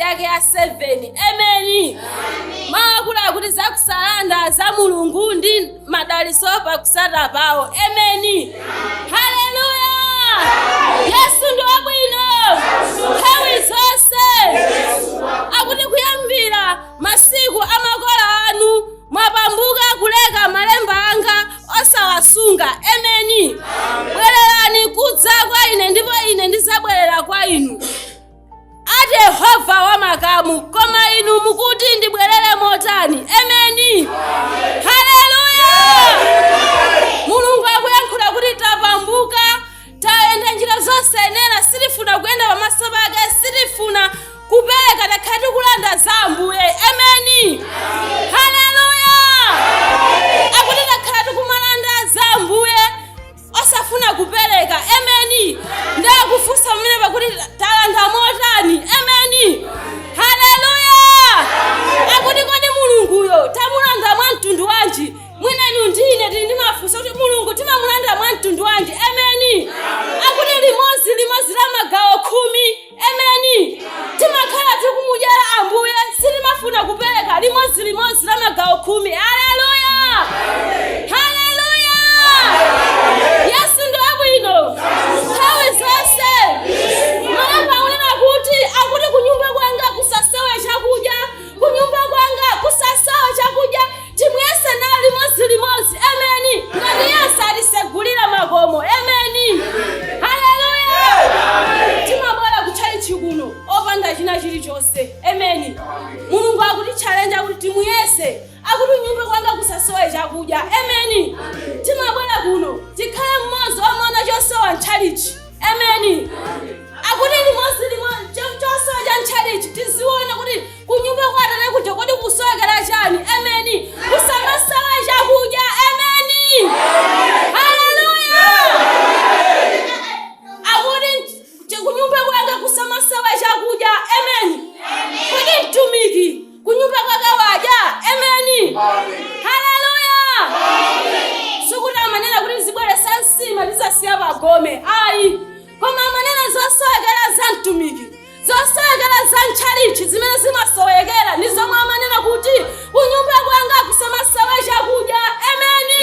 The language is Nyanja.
yake ya 7. Ameni. Mawu akuti zakusalanda za Mulungu ndi madalitso pakusata pawo. Ameni. Haleluya. Yesu ndi wabwino nthawi zonse. Akuti kuyambira masiku amakolo anu mwapambuka kuleka malemba anga osawasunga. Ameni. Bwererani kudza kwa ine, ndipo ine ndizabwerera kwa inu, ati Yehova wamakamu. Koma inu mukuti, "Ndibwerere motani?" Ameni. Haleluya. Mulungu akuyankhula kuti tapambuka, tayenda njira zosayenera, sitifuna kuyenda pamaso pake, sitifuna kupereka, takhala tikulanda za Ambuye. Ameni. Haleluya. Akuti takhala tikumalanda za Ambuye, osafuna kupereka. Ameni. Ndakufunsa pamene pakuti talanda motani? Ameni. Haleluya. Akuti kodi Mulunguyo tamulanda mwa mtundu wanji? Mwina inu ndine tili ndi mafunso kuti Mulungu timamulanda mwa mtundu wanji? Ameni. Akuti limodzi limodzi la magawo 10. Ameni. Timakhala tikumudyera Ambuye, sitimafuna kupereka limodzi limodzi la magawo 10. Haleluya. Haleluya. Yesu ndi wabwino nthawi zonse. Malemba akunena kuti, akuti kunyumba kwanga kusasowe chakudya, kunyumba kwanga kusasowe chakudya. Timuyese nayo limodzi limodzi. Ameni. Ngati Yesu atisegulira makomo. Ameni. Haleluya. Timabwera kutchalichi kuno opanda china chilichonse. Ameni. Mulungu akutichalenja kuti timuyese. Akuti nyumba kwanga kusasowe chakudya. Ameni. Timabwera kuno, tikhale mmodzi omaona chosowa mtchalichi. Ameni. Akuti limodzi limodzi chosowa cha mtchalichi tiziona kuti kunyumba kwa Atate kuja kodi kusowekera chani? Ameni. Kusamasowe chakudya. Ameni. Haleluya. Akuti kunyumba kwanga kusamasowe chakudya. Ameni. Kodi mtumiki kunyumba kwake wadya? Ameni. Haleluya. Sikuti amanena kuti zibweresa nsima tizasiya pagome, ayi, koma amanena zosowekera za mtumiki, zosowekera za ntchalichi zimene zimasowekera ndi zomwe amanena kuti kunyumba kwanga kusamasowe chakudya. Ameni.